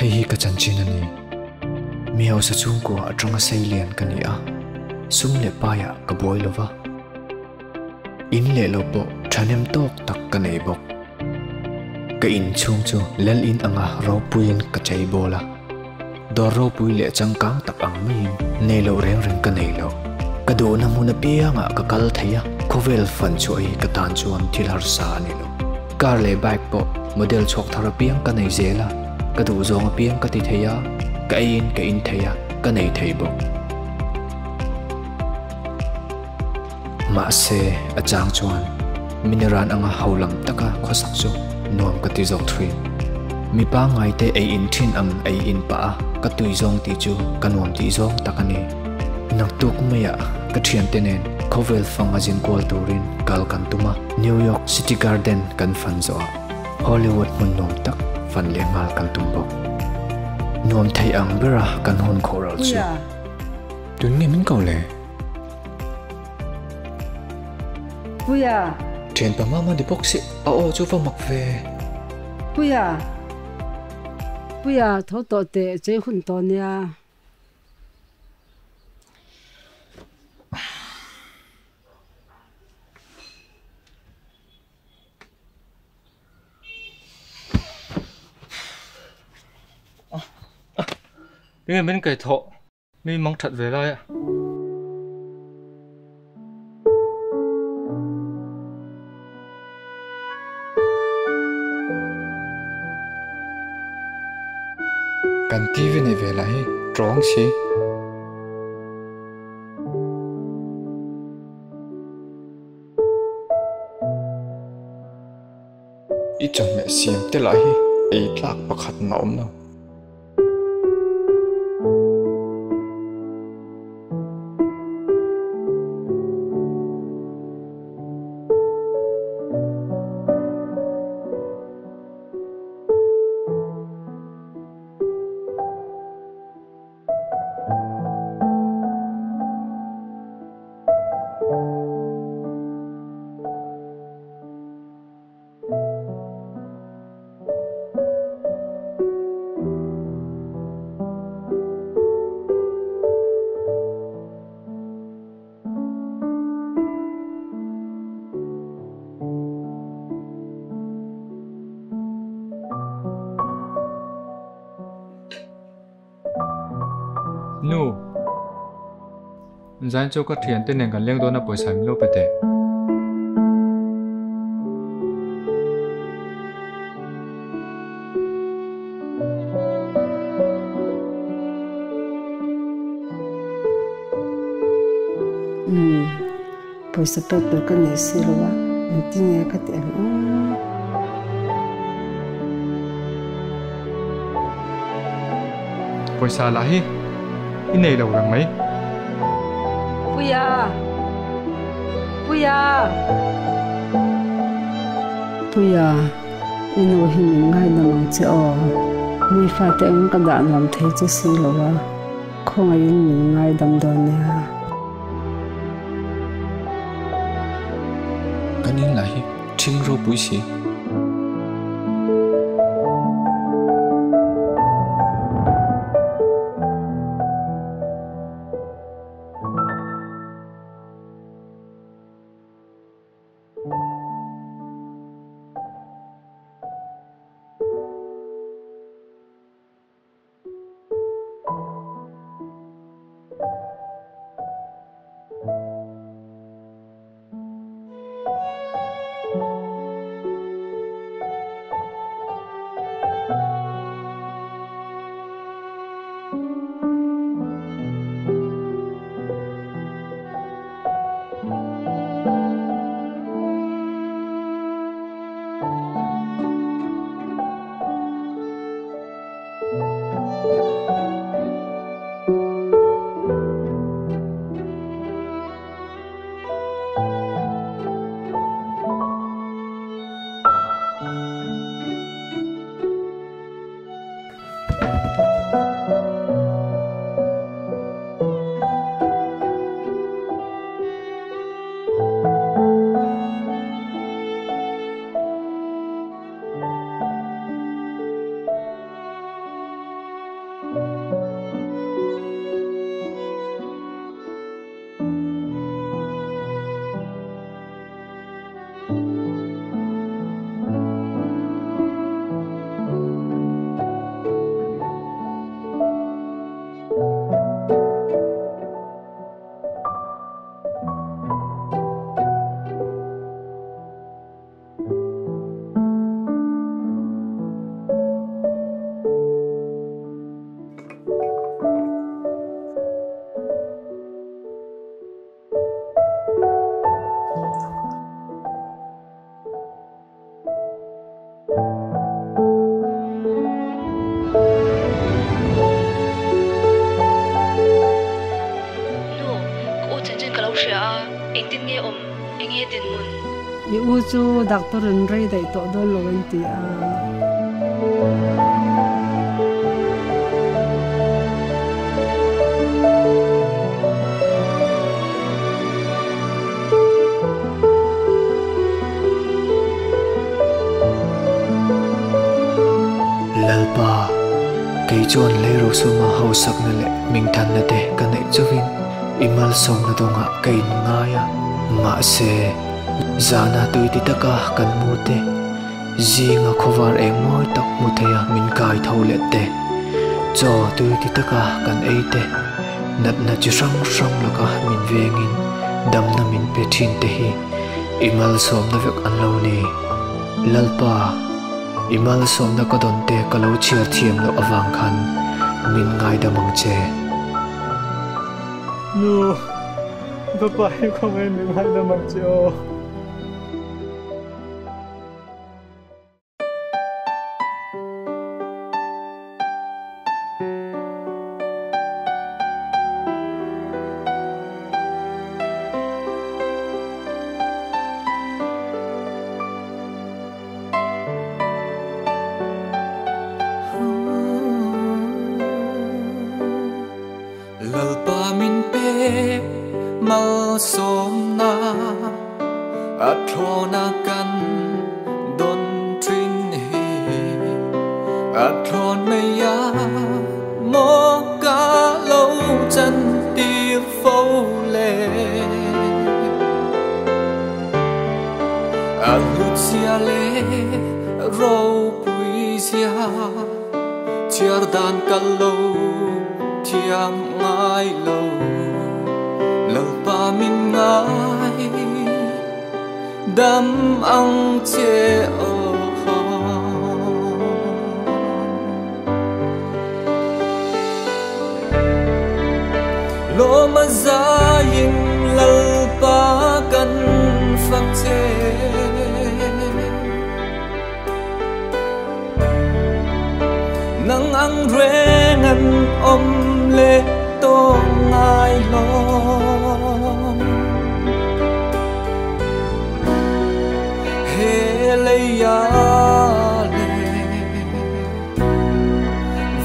Hei hi ka chanchin a ni. Mi hausa chhungkua atanga seilian ka ni a, sum leh paiah ka buai lo va. In leh lo pawh thahnem tawk tak ka nei bawk. Ka inchhung chu lal in anga ropuiin ka chei bawl a, dawr ropui leh changkang tak ang maiin nei loh reng reng ka nei lo. Ka duhna hmun apiangah ka kal thei a, khawvel fan chhuah hi ka tan chuan thil harsa a ni lo. Car leh bike pawh model chhuak thar apiang ka nei zel a, ka duh zawng apiang ka ti thei a, ka eiin ka in thei a, ka nei thei bawk. Mahse, a chang chuan miniran anga ho lam taka khawsak chu nuam ka ti zawk thin. Mi pangngaite ei in thin ang ei in pah a ka tui zawng tih chu ka nuam tih zawng tak a ni. Naktuk maiah ka thiante nen khawvel fang a zin kual turin kal kan tum a, New York City Garden kan fan zawh ah Hollywood hmun nuam tak fan leh nghal kan tum bawk. Nuam thei ang bera kan hun khawhral chu. Tun nge min ko le? Puia! Thianpa mama ni bawk si, a aw chu va mak ve. Puia! Puia, tho tawh teh, chei hun tawh nia. Tinge min kaihthawh? Mi mang that ve lai a. Kan TV nei ve lah hi tawng si. I chawhmeh siam te lah hi ei tlak pakhat mah awm lo. Nu, Zain chu ka thiante nen kan leng dawn a pawisa min lo pe teh. Umm, pawisa pek tur ka nei si lo a, engtin nge ka ti ang aw. Pawisa lah hi i nei lo reng mai. Puia! Puia! Puia, i nu hi min ngaidam ang che aw. Mi fate eng ka dah nuam thei che si lo a, khawngaihin min ngaidam dawn nia. Kan in lah hi ṭhing ropui si. Engtin nge awm? Enge dinhmun? I u chu doctor in rei daih tawh dawn lo an ti a. Lalpa, kei chuan Leirosuma hausakna leh hmingthanna te ka neih chauhin i malsawmna dawngah ka inngai a. Mahse, zana tuiti taka kan mu te, zinga khawvar eng mawi tak hmu theia min kai tho leh te, chaw tuiti taka kan ei te, natna chi hrang hrang laka min vengin damna min pe thin te hi i malsawmna vek an lo ni. Lalpa, i malsawmna ka dawn te ka lo chhiar thiam loh avang khan min ngaidam ang che. Nu, ka pa hi khawngaih min ngaidam ang che aw. Lalpa min pek malsawmna a thlawna kan dawn thin hi a thlawn mai a maw ka lo chan tir fo le a hlut zia leh ropui zia Chhiar dan ka lo thiam ngai lo, Lalpa min ngai dam ang che aw. Lawm a zaiin Lalpa kan fak che. Nang ang reng an awm leh tawh ngai lo. He leia leh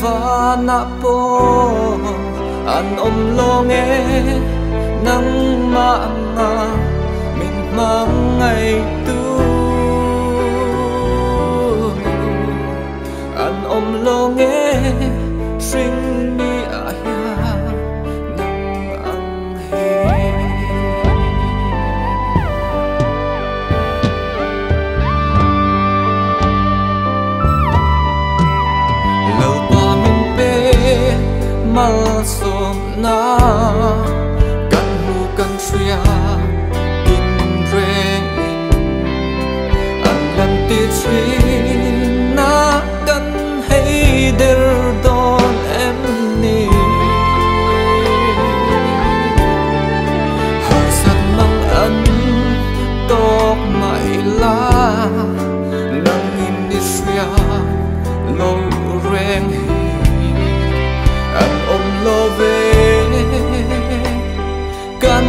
vanah pawh an awm lawng e, nangmah anga min hmangaihtu an awm lawng e, hring mi ah hian nang ang hi. Lalpa min pe malsawmna kan hmu kan hria tin rengin an lan ti thin a kan hei der dawn em ni. Harsat mang an tawk mai la nangin i hria lo reng hi an awm lo ve kan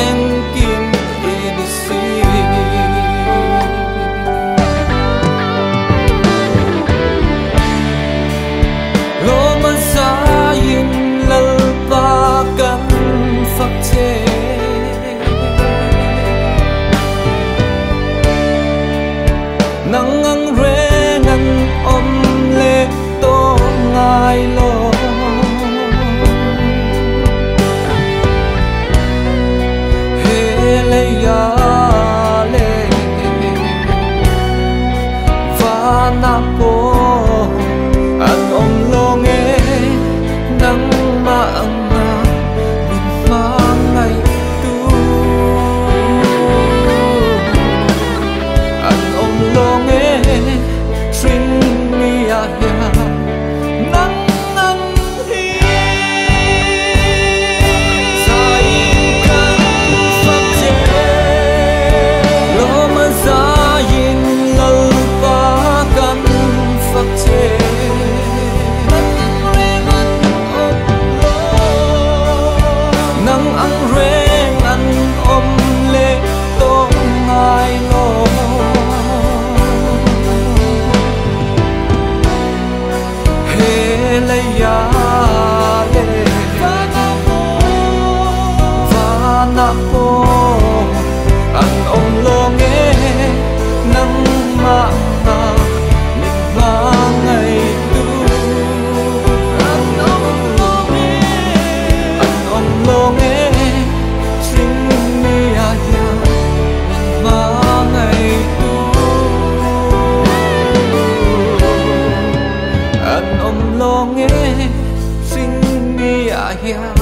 engkim i ni si. Leiah leh vanah pawh an awm lawng e nangmah min hmangaihtu an awm lawng e an awm lawng e hringmi-ah hian min hmangaihtu an awm lawng e hringmi-ah hian.